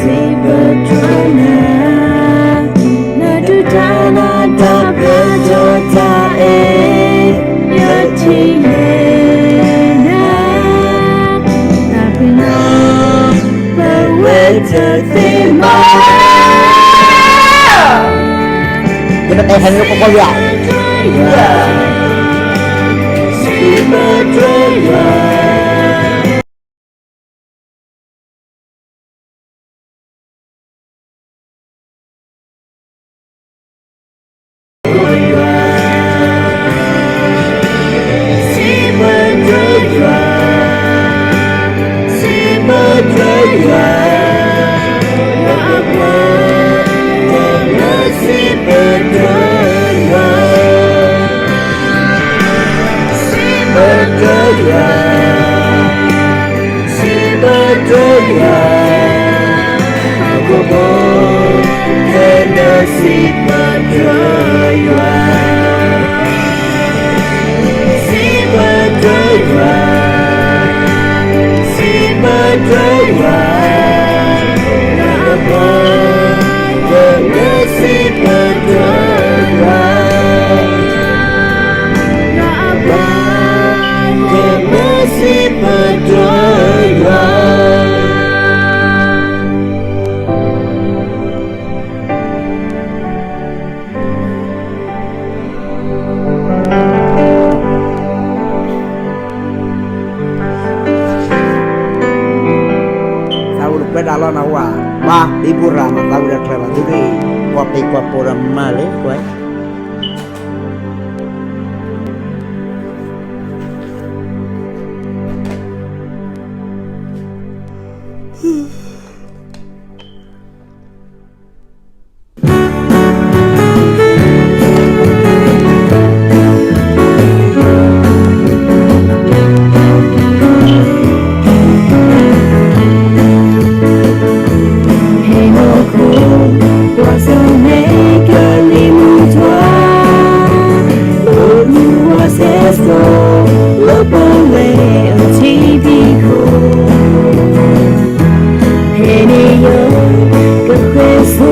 စံးပတြၢၤနၤ, နဒုၣ်တၢ်နၤတၢ်ပျၢ်ဒီးတၢ်အဲၣ်, ယထံၣ်န့ၢ်နၤ, တၢ်ပနီၣ်ပဝဲတသ့မး, ယပအဲၣ်ဟဲနုာ်ကီၢ်ကီၢ်ယွၤ, စံးပတြၢၤယွၤ. စံးပတြၢၤယွၤ, ဟီၣ်ခိၣ်ဖိခဲလၢာ်စံးပတြၢၤယွၤ, စံးပတြၢၤယွၤ, စံးပတြၢၤယွၤ, ဟီၣ်ခိၣ်ဖိခဲလၢာ်စံးပတြၢၤ ယွၤအပှၤ, ကမ့ၢ်စံးပတြၢၤယွၤ. သးဝံၣ်တပၢဒၣ်လီၤနဝဲ, ဘၣ်ဘံဘူရၤမး သးဝံၣ်ဒီးချၢဘၣ်သုဂ့ၢ်, ကွၢ်ပ့ၤကွၢ်ပိာ်ဒီးမၤလၢကွၢ် ဟဲဟီၣ်ခိၣ်, ကွၢ်ဆၢၣ်မဲာ်ကလံၤမုၢ်တွၤ, အိၣ်မူဝဲစဲးစိး, လၢပဝဲအထံဖံးခိၣ် ဖဲန့ၣ်ယကဃ့ဆိ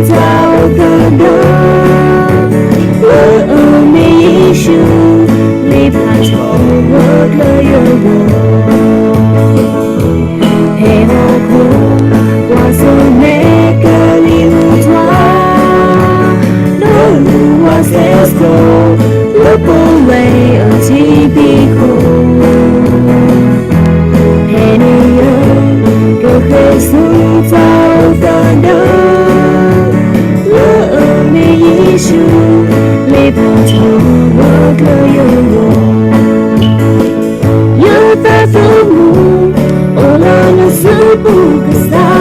တၢ်အိၣ်သးဒီး, လၢအမ့ၢ်ယ့ၣ်ၡူး, လ့ၣ်ဖးထီလၢကျၢၤယဂီၢ်. ဟဲဟီၣ်ခိၣ်, ကွၢ်ဆၢၣ်မဲာ်ကလံၤမုၢ်တွၤ, အိၣ်မူဝဲစဲးစိး, လၢပဝဲအထံဖံးခိၣ် ဖဲန့ၣ်ယကဃ့ဆိ တၢ်အိၣ်သးဒီး, လၢအမ့ၢ်ယ့ၣ်ၡူး, လ့ၣ်ဖးထီလၢကျၢၤယဂီၢ်. ယသးသမူအိၣ်လၢနစုပူၤကစၢ်,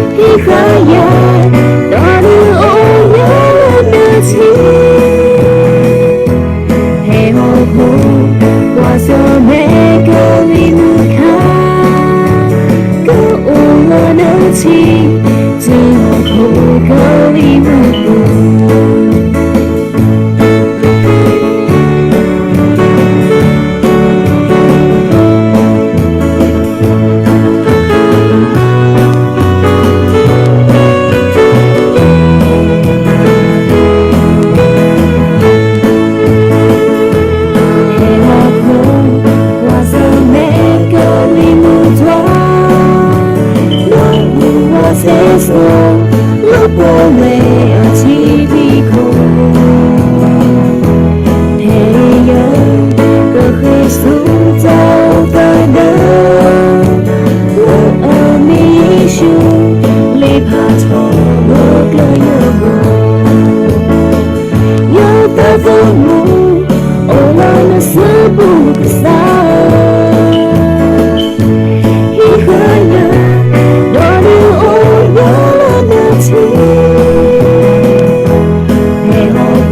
ဟံးဃာ်ယၤ, ဒီးဒုးအိၣ်ယၤလၢနထံ ဟဲဟီၣ်ခိၣ်, ကွၢ်ဆၢၣ်မဲာ်ကလံၤမုၢ်ခါ, ကအိၣ်လၢနထံ, တုၤဟီၣ်ခိၣ်ကလံၤမုၢ်ပူၤ. ဟဲဟီၣ်ခိၣ်, ကွၢ်ဆၢၣ်မဲာ်ကလံၤမုၢ်တွၤ, အိၣ်မူဝဲစဲးစိး, လၢပဝဲအထံဖံးခိၣ် ဖဲန့ၣ်ယကဃ့ဆိတၢ်အိၣ်သးဒီး, လၢအမ့ၢ်ယ့ၣ်ၡူး, လ့ၣ်ဖးထီလၢကျၢၤယဂီၢ်. ယသးသမူအိၣ်လၢနစုပူၤကစၢ်, ဟံးဃာ်ယၤ, ဒီးဒုးအိၣ်ယၤလၢနထံ ဟဲဟီၣ်ခိၣ်,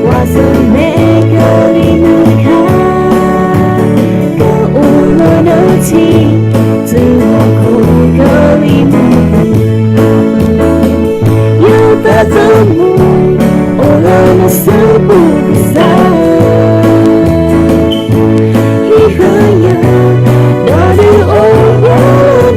ကွၢ်ဆၢၣ်မဲာ်ကလံၤမုၢ်ခါ, ကအိၣ်လၢနထံ, တုၤဟီၣ်ခိၣ်ကလံၤမုၢ်ပူၤ. ယသးသမူအိၣ်လၢနစုပူၤကစၢ်, ဟံးဃာ်ယၤ, ဒီးဒုးအိၣ်ယၤလၢ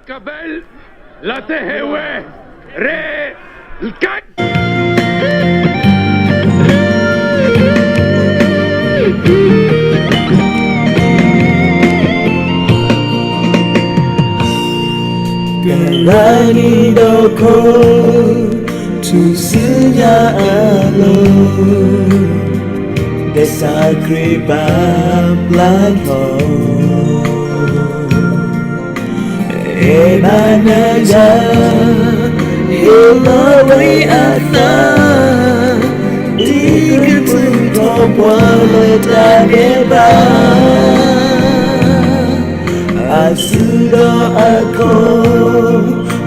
ကဘဲလၢတဟဲဝဲ ရဲ က ကရၢနံၤဒီးခိၣ် ထူၣ်စုညါအလိၤ, ကစၢ်ခရံာ်ပာ်ဖျါထီၣ် အဲၣ်ဘၣ်နၤယၤ ဟ့ၣ်လီၤဝဲအသး ဒ်ကထုးထီၣ်ပှၤလၢတၢ်ဒဲးဘး အစုဒီးအခိၣ်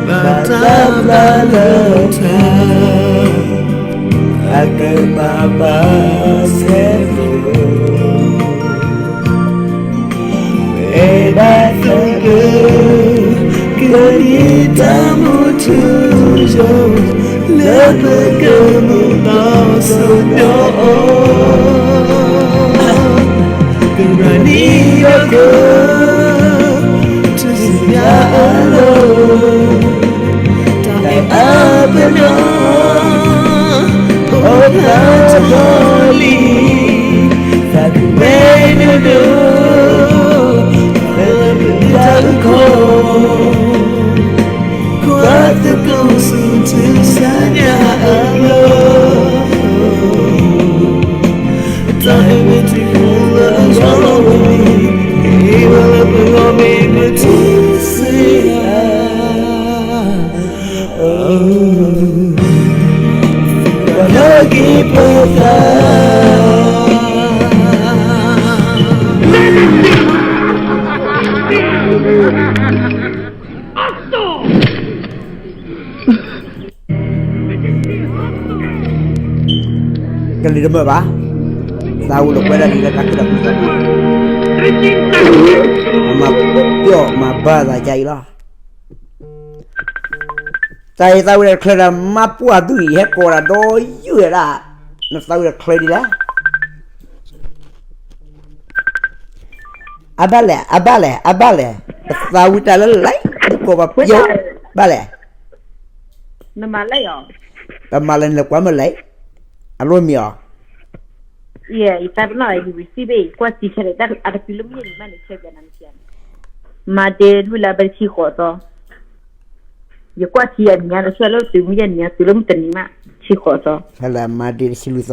ဘၣ်တၢ်ပျၢ်လၢထၢ အကပၤပာ်စဲသိး အဲၣ်ဘၣ်သုလၢ ကန့ၢ်တၢ်မူထူယိာ် လၢပကမုာ်လီၤစိၤပျီအီၤ ကရၢနံၤဒီးခိၣ် ထူၣ်စုညါအလိၤ တၢ်အဲၣ်အါပနီၣ် အိၣ်ဖျါထီၣ်လံ သးခုဝဲနဒိၣ် လၢတၢ်အုၣ်ခီၣ် ကွၢ်သကိးဆူထူၣ်စုညါအလိၤ တၢ်အဲၣ်မ့ၢ်ထံလၢအယီၤလီၤဝဲန့ၣ် ဟ့ၣ်ဝဲလၢပဂီၢ်မ့ၢ်ပထံၣ်စ့ဧါ ပှၤလၢက့ၤပသး ကလံၤတမုာ်ဘၣ်, သးဝံၤဒီးကွဲးဒၣ်လံလၢတၢ်ခုၣ်တၢ်ခုၣ်သး, မၤပျီၣ်မၤဘၣ်သးကအံၤလီၤ. တၢ်အံၤသးဝံၤဒီးတချုးဒီး မါပှၢ်ဒုးအံၤ ဟဲကိးဒၣ်ဒီးယုၢ်ဝဲဒၣ်, နသးဝံၤဒီးတချုးဒ်လဲၣ်. အဘၣ်လဲၣ်, အဘၣ်လဲၣ်, အဘၣ်လဲၣ်, ပသးဝံၤတၢ်လၢလဲၣ်, ပကိးပှၤပယီၤ, ဘၣ်လဲၣ်. ပမၤလဲၣ်နလဲၤကွၢ်မ့ၢ်လဲၣ်, အလိၣ်မံၤအီၤ. ယသးပနီၣ် ယ receipt ဘ့ၣ် ယကွၢ်စံးဆၢဒီး တၢ်အတတုၤလၢမုၢ်ယဲၢ်နံၤမးန့ၣ် ဆၢပၠးနၤမ့ၢ်စံးန့ၣ်, Monday လွံၢ်လါဘၢၣ်တဆံဃိးသီ, ယကွၢ်ထံယၤနံၤညါ တဆၢလၢတုၤမုၢ်ယဲၢ်နံၤညါ တုၤလၢမုၢ်တနံၤမး ဆံဃိးသီ, ဖဲလၢ Monday တဆံလွံၢ်သ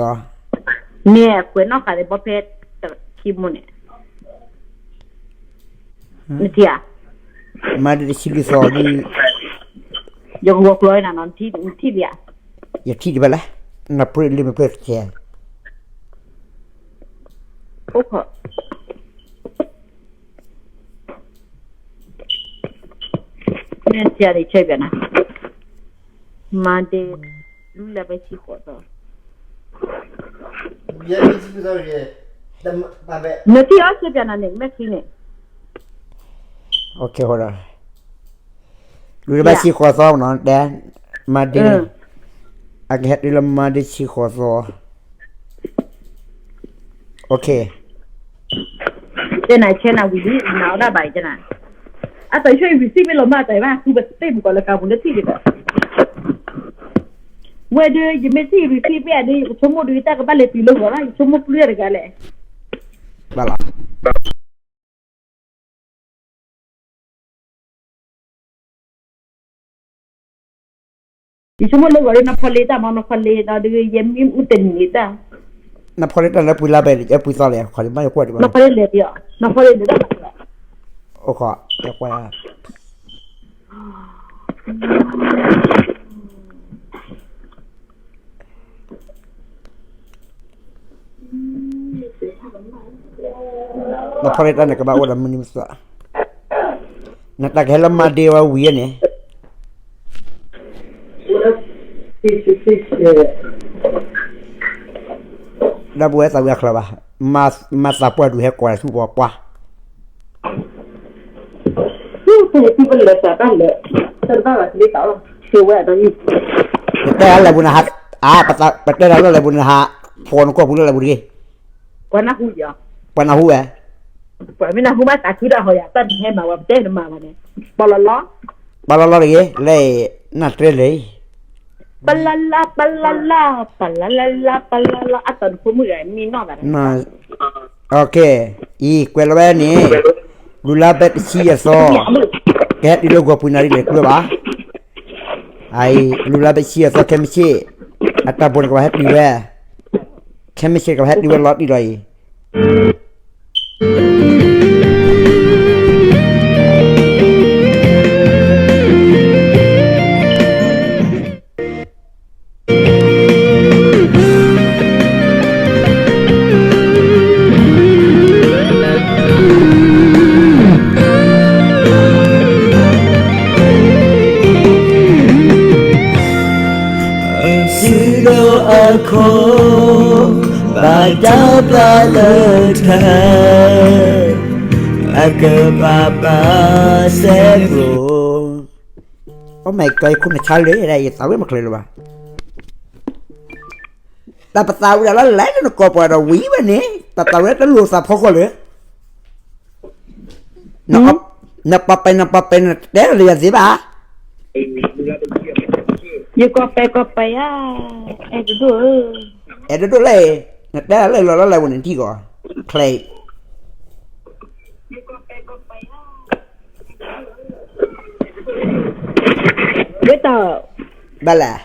ီ, မ့ၢ်ကွဲးနီၣ်ဃာ်ဒီးဘီဖဲ ခံမိၢ်န့ၣ်, နထံၣ်ဧါ, Monday တဆံလွံၢ်သီဒ် ယကဝီၤကျိၤနၤနီၤ နထံၣ်ဒံးဧါ, ယထံၣ်ဒံးဘၣ်လဲၣ်, နပြ့လံမ့ၢ်ပြ့တကဲ, အိၣ်ခိး မ့ၢ်စံးန့ၣ် ဆၢပၠးနၤ, Monday လွံၢ်လါဘၢၣ်တဆံဃိးသီ, နထံၣ်အီၤ ဆၢပၠးနၤန့ၣ် မဲာ်ချံန့ၣ်, လွံၢ်လါဘၢၣ်တဆံဃိးသီနီၤ တဲ Monday, အကဟဲတုၤလၢ Monday တဆံဃိးသီ တဲနၤဆဲနၤဝံၤလံ နၤအီၣ်ဒၣ်ဘၣ်အံၤတဲနၤ, အတၢ်ဆိၣ်အံၤ receipt မ့ၢ်လီၤမၢ်တၢ်ဘၣ် ဃုပသ့ၣ်မုၢ်ကီးလၢကါပူၤလၢထံၣ်ဒံးဘၣ်, ဝဲဒီး ယမ့ၢ်ထံၣ် receipt မ့ၢ်အဒုး ယကဆိကမိၣ်ဒုး တၢ်ကဘၣ်လဲၤတုၤလၢဂီၤလီၤ ယဆိကမိၣ်ပျုၢ်တဂၤလဲၣ်, ဘၣ်လီၤ ယဆိကမိၣ်လၢဂီၤဒီး နီၢ်ဖီလ့တၢ်မ့ၢ် နီၢ်ဖီလ့ဒီးဒုး ယဲမ့ၢ်မုၢ်တနံၤန့ၣ်တၢ်, နီၢ်ဖီလ့တၢ်လၢပှဲၤလါဘဲၣ် ပှဲၤသီလဲၣ် ခီဒံးဘၣ်ယကွၢ်ဒံးဘၣ်, နီၢ်ဖီလ့လဲၤဒံးအီၤ နီၢ်ဖီလ့လဲၤတၢ်မၤလဲၣ်, အိၣ်ခိး ယကွၢ် နီၢ်ဖီလ့တၢ်န့ၣ် ကဘၣ်အိၣ်ဒီးမုၢ်နံၤမုၢ်သီ, နတၢ်ကဟဲလၢ Monday ဝဲဝံၤန့ၣ်, ဒီပုၢ်ဝဲၢ်သးဝံၤအချၢဘၣ်, မၤသးပှၢ်ဒုးဟဲကိးတၢ်ဆူပှၤပှၢ် ပတဲလဲၣ်ပူၤနဟး, အါ, ပတဲတၢ်လၢလဲၣ်ပူၤနဟး, ဖိနကီၢ်ပူၤလၢလဲၣ်ပူၤတဂ့ၤ, ပှၤနၢ်ဟူဝဲ, ပှၤမ့ၢ်နၢ်ဟူဘၣ်သးခုတၢ်ဟီယၤ တၢ်နဟဲမၤဝဲ ပတဲနမၤဘၣ်န့ၣ် ပီလီၤလီၤ ပီလီၤလီၤတဂ့ၤ လၢနၢ်တြဲလၢ ပလၢလၢ ပလၢလၢ ပလၢလၢ ပလၢလၢ အတီၤနဖိမုၣ်ဂၤမံနီၢ်သးန့ၣ် အံၤ ကွဲးလီၤဝဲန့ၣ် လူၤလါဘဲတဆံယဲၢ်သီ ကဟဲတုၤလၢဂီၤပူၤနၣ်ရံၣ်န့ၣ်ကျိဘၣ် အံၤ လူၤလါဘဲတဆံယဲၢ်သီ ခဲမုၢ်ဆ့ၣ် အတၢ်ဘိန့ၣ်ကဘၣ်ဟဲတုၤဝဲ ခဲမုၢ်ဆ့ၣ်ကဘၣ်ဟဲတုၤဝဲလီၤတံၢ်လီၤအံၤ စုဒီးအခီၣ် ဘၣ်တၢ်ပျၢ်လၢထၢ အကဘၣ်ပာ်စဲကျိၤ Oh my god ယခိၣ်နဆါလၢယသးဝဲမချၢလၢၤဘၣ် တၢ်ပသးဝံၣ်ဒၣ်လၢလဲၤလၢနကိးပှၤဒီးဝံၤဘၣ်န့ၣ် တၢ်သးဝံၣ်ဒၣ်တလိၣ်သးဖီခိၣ်လၢ နပှၤပဲာ်နပှၤပဲာ်နတဲလီၤလၢယသ့ဘၣ် ယကီၢ်ပဲာ်ကီၢ်ပဲာ်ဧါ အဲၣ်တဒိၣ်ဧၢ အဲၣ်တဒိၣ်လဲၣ် နတဲလၢလီၤလီၤလၢဝဲန့ၣ်ထံၣ်ကီး ချဲ ဝဲတၢ် ဘၣ်လဲၣ်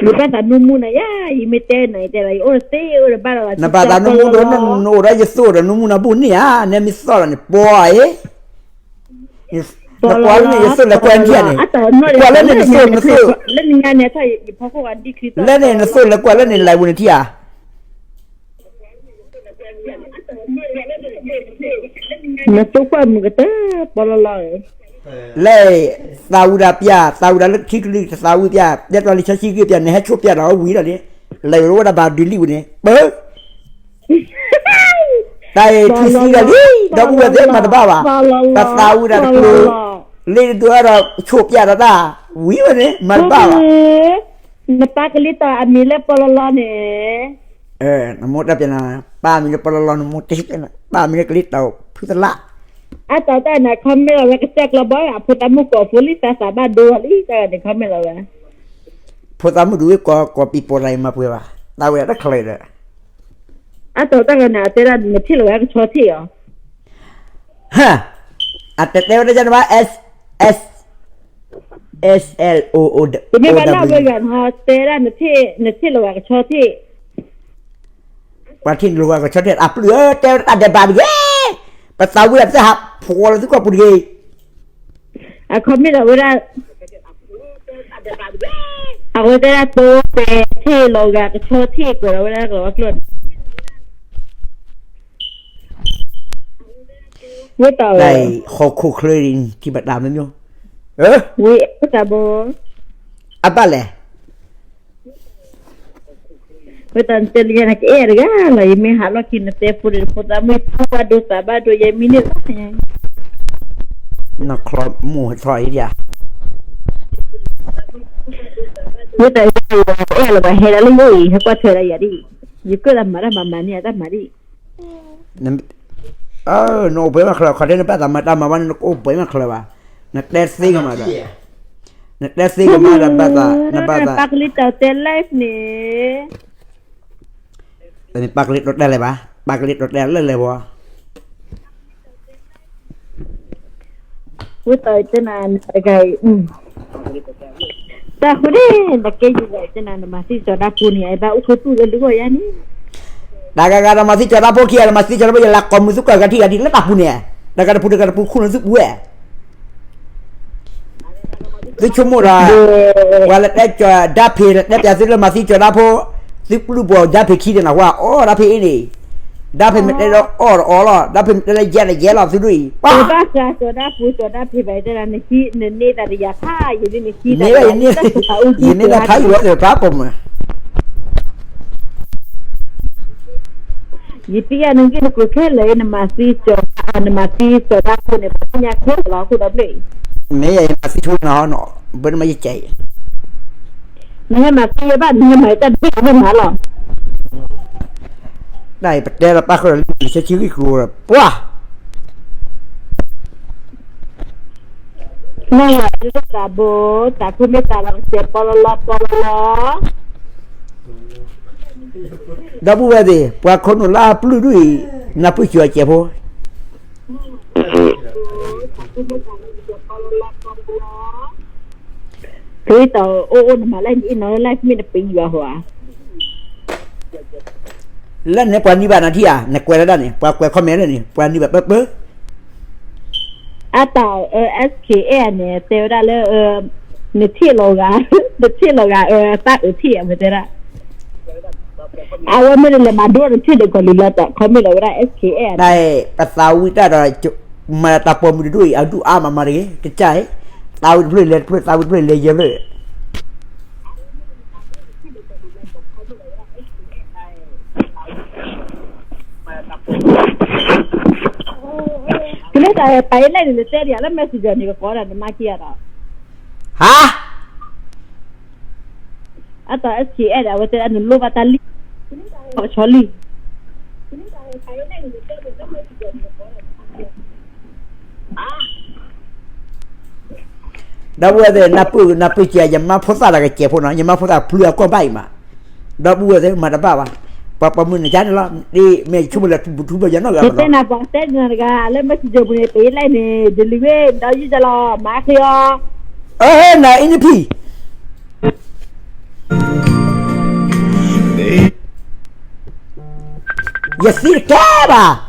ယဘၣ်သးနူမူနၤယါ ယမ့ၢ်တဲနၤ ယတဲလီၤ ယအိၣ်တသ့ အိၣ်တဘၣ်ဒီး နဘၣ်သးနူမူဒီး နအိၣ်ဒီးယသိၣ်ဒီးနူမူနၤဘူၣ်န့ၣ်ဧါ နဲမ့ၢ်သီၣ်လီၤန့ၣ် ပှၤအံၤ နကွၢ်လၢန့ၣ်ယသိၣ်လဲၤကွၢ်ထံၣ်ဧါန့ၣ် ကွၢ်လၢန့ၣ်နသိၣ် နသိၣ် လၢန့ၣ်နသိၣ်လဲၤကွၢ်လၢန့ၣ် live န့ၣ်ထံၣ်ဧါ နသိကွၢ်မုာ်ကတၢၢ် ပီလီၤလီၤဧၢ လဲၤ သးဝံၣ်ဒၣ်ပျၢ် သးဝံၣ်ဒၣ်လၢထံကလုာ် တသးဝံၣ်ပျၢ် တဲတီလံာ်စီဆှံဂ့ၢ်ပျၢ် နဟဲဆိပျၢ်ဒီးဝံၤလီၤန့ၣ် လဲၤဝဲဒၣ်ဘၣ်ဒုးလံဝဲန့ၣ် ပၢ တၢ်အံၤထူသံလီၤလံ ဒီပုၢ်ဝဲၢ်သ့ၣ်မၤတဘၣ်ဘၣ် ပသးဝံၣ်ဒၣ်တကျိၤ လ့တဒိဒီးဆိပျၢ်ဒီးတၢ် ဝံၤဝဲန့ၣ် မၤတဘၣ်ဘၣ် နပၢ်ကလံၤတီၤအမံၤလၢပီလီၤလီၤန့ၣ် နမိၢ်တၢ်ပျဲနၤ ပၢ်မံၤလၢပီလီၤလီၤ နမိၢ်တဲ ပၢ်မံၤလၢကလံၤတီၤဖုသလၣ် အတၢ်တၢ်န့ၣ် comment လီၤဝဲကစၢ်ကျီဘီ အဖိသၣ်မုၣ်ကိးဖိလံ သးသးဘၣ်ဒိလံ တၢ်န့ၣ် comment လီၤဝဲ ဖိသၣ်မုၣ်ဒုးဝဲကိး ကိးပံၤပိာ်တၢ်အံၤမၤပှဲၤဘၣ် သးဝဲဒၣ်တၢ်ချၢဒီး အတၢ်တၢ်န့ၣ် အတဲဒၣ်နထံၣ်လီၤဝဲကဆီထံၣ်အီၤ ဟၢ အတဲတဲဝဲဒၣ်ယၤနဘၣ် S S S L O O တမ့ၢ်ဘၣ်လၢဝဲဂၤနတဲဒၣ် နထံၣ်လီၤဝဲကဆီထံၣ် ပှၤထံၣ်လိာ်ဝဲကဆီထံၣ် အပျုၢ်ဧၢ တဲဝဲတၢ်ဒဲးဘးတဂ့ၤ ပသးဝံၣ်အသ့ၣ်ဟးဖှီၣ်လၢသုကီၢ်ပူၤတဂ့ၤ အ comment လီၤဝဲဒၣ် အဝဲတဲဒၣ်တိတဲ ထံၣ်လီၤဂာ်ကဆီထံၣ်ကွဲးလီၤဝဲဒၣ်ကလီၤဝဲကျိၣ်န့ၣ် ဝဲတၢ် ဟီၣ်ခိၣ်ချၢ ထံၣ်ဘၣ်တၢ်မ့ၢ်မ့ၢ် ဝဲတၢ်ဘီ အဘၣ်လဲၣ် ဝဲတၢ်တဲလၢယၤနကအဲၣ်တဂၤလီၤ ယမ့ၢ်ဟးလီၢ်ခံနတဲဖိဒီးဖိသၣ်မုၣ် ဖိဘၣ်ဒိသးဘၣ်ဒိ ယမံန့ၢ်လီၤ နချီမိၢ်ထီၣ်အံၤဒၣ် ဝဲတၢ်အဲၣ်လီၤဘၣ်ဟဲဒၣ်လၢယအိၣ်အံၤ ဟဲကွၢ်ထွဲဒၣ်ယၤဒ်အံၤ ယကၢၣ်တၢ်မၤတၢ်မၤမၤန့ၢ်အတၢ်မၤဒ်အံၤ နအိၣ်ပှဲၤမးချၢ ခီတဲနဘၣ်သးမၤတၢ်မၤဘၣ်န့ၣ် နကအိၣ်ပှဲၤမးချၢဘၣ် နတဲသ့ကမးဒီး နတဲသ့ကမးဒီးဘၣ်သး နဘၣ်သး ပၢ်ကလံၤတီၤတဲ live န့ၣ် ပၢ်ကလံၤတီၤတဲလၢၤဘၣ် ပၢ်ကလံၤတီၤတဲလၢလဲၤဘၣ် ဝဲတၢ်တဲနၤတဂၤအံၤ တၢ်ဃုန့ၣ် နကဲယုၢ်ဝဲတဲနၤ နမၤသံစီၤဒၣ်ဖိန့ၣ် အဘၣ်အိၣ်ခိးတူၢ်လၢလူၤဂီၢ်ယါန့ၣ် တဂၤဂၤနမၤသံစီၤဒၣ်ဖိခံဂၤ နမၤသံစီၤဒၣ်ဖိ ယလၢကိးမုၢ်သုကိးဂၤထံၣ်ဂၤဒ်လၢတၢ်ပူၤန့ၣ် တဂၤတပူၤတဂၤတပူၤခိၣ်နသုပူၤဝဲ သုဆိကမိၣ်ဒီး ပှၤလၢတဲစီၤဒၣ်ဖ့း လၢတဲပျးသုလၢမၤသံစီၤဒၣ်ဖိ သုပျုၢ်ပိာ်ဒၣ်ဖ့းခံန့ၣ်နၢ်ဟူ အီၣ်ဒၣ်ဖ့းအ့ၣ်န့ၣ် ဒၣ်ဖ့းမ့ၢ်တဲဒီးအီၣ်ဒီးအီၣ်လီၤ ဒၣ်ဖ့းမ့ၢ်တဲလၢယဲလီၤယဲလီၤသုဒ်အံၤ ပှၤ ဘၣ်ဃးစီၤဒၣ်ဖိ စီၤဒၣ်ဖ့းဘၣ်တဲဒၣ် နန့ၢ်တၢ်တယၤဖး ယန့ၢ်နခံတၢ်တယၤ ယန့ၢ်တၢ်ဖးယံၤဝဲသ့ၣ်တဖၣ်ပိာ်မုၣ် ယပျဲနဂ့ၢ်နကျိၤခဲလၢာ် နမၤသံစီၤ နမၤသံစီၤဒၣ်ဖိန့ၣ် ပှၤသ့ၣ်ညါခဲလၢာ်လီၤ ခိၣ်ဒီဘ့ၣ် မ့ၢ်ယမၤသံဆိနီၤ ဘၣ်နမၤယကဲအံၤ နဟဲမၤသံယဘၣ် နဟဲမၤတၢ်တဘ့ၣ်မ့ၢ်မၤလီၤ တၢ်အံၤပတဲလီၤပၣ်ဃုာ်ဒီးလံာ်စီဆှံဂ့ၢ်ကျိၤဒီး ပှၤ နီၢ်ယၤဒုးတၢ်ဘိ, တၢ်ဖိမ့ၢ်တၢ်လီၤကစဲးပီလီၤလီၤပီလီၤလီၤ. ဒီပုၢ်ဝဲၢ်သ့ၣ် ပှၤခိၣ်နူာ်လၢအပျုၢ်ဒူၣ်အံၤ, နၢ်ပၢၢ်စၢၤအီၤကဲးဖိ တၢ်အိၣ်အိၣ်နမၤလၢနအ့ၣ်နီၤလၢ live မ့ၢ်တပံၤဘၣ်ဟီဧါ. လၢန့ၣ်ပှၤနံၤဘၣ်နၤထံၣ်ဧါ, နကွဲးလၢဒၣ်န့ၣ် ပှၤကွဲး comment လၢန့ၣ် ပှၤနံၤဘၣ်ပၢပၢ အတၢ် SK အဲၣ်န့ၣ် တဲဝဲဒၣ်လၢ နထံၣ်လီၤဂာ်, နထံၣ်လီၤဂာ် တၢ်အုးထံၣ်အဝဲတဲဒၣ် အဝဲမ့ၢ်တလဲၤမၤဒိနထံၣ်ဒီးကီၢ်လံၤလီၤ တၢ် comment လီၤဝဲဒၣ် SK အဲၣ် တၢ် ပသးဝံၣ်တၢ်ဒီး မၤတၢ်ပိာ်မုၣ်တဒူၣ်အံၤ အဒူၣ်အါမးမးတဂ့ၤ ကစၢ်အံၤ သးဝံၣ်တဖျၢၣ်လဲၤတဖျၢၣ် သးဝံၣ်တဖျၢၣ်လဲၤယဲၢ်ဖျၢၣ် ကလဲၤတၢ်ပာ်အ့ၣ်လဲၣ်န့ၣ် နတဲဒံးလၢ messenger န့ၣ် ကကိးဒၣ်နမါခံဂၤဒီး ဟါ အတၢ် SK အဲၣ်ဒီး အဝဲတဲဒၣ်နလိၣ်ဘၣ်တၢ်လံ ဆီလံ ဒီပုၢ်ဝဲၢ်သ့ၣ် နၢ်ပၢၢ် နၢ်ပၢၢ်စၢၤ ယမါဖိသၣ်တဂၤကဲးဖိနီၤ ယမါဖိသၣ်ပျုၢ်အကီၢ်ဘၣ်အံၤမး ဒီပုၢ်ဝဲၢ်သ့ၣ် မၤတဘၣ်ဘၣ် ပှၤပိာ်မုၣ်နကါန့ၣ်လီၤ ဒ်မ့ၢ်ယဆိကမိၣ်လၢထူဘိယနီၢ်ဂၤမးနီၤ ယတဲနၤပှၤတဲနၤတဂၤ လၢ messenger ပူၤန့ၣ် ပာ်အ့ၣ်လဲၣ်န့ၣ် delivery ဒီးယုၢ်တၢ်လီၤ မၤဃ့အီၤ အဟဲနၤအံၤနဖံ ယသံတကဲဘၣ်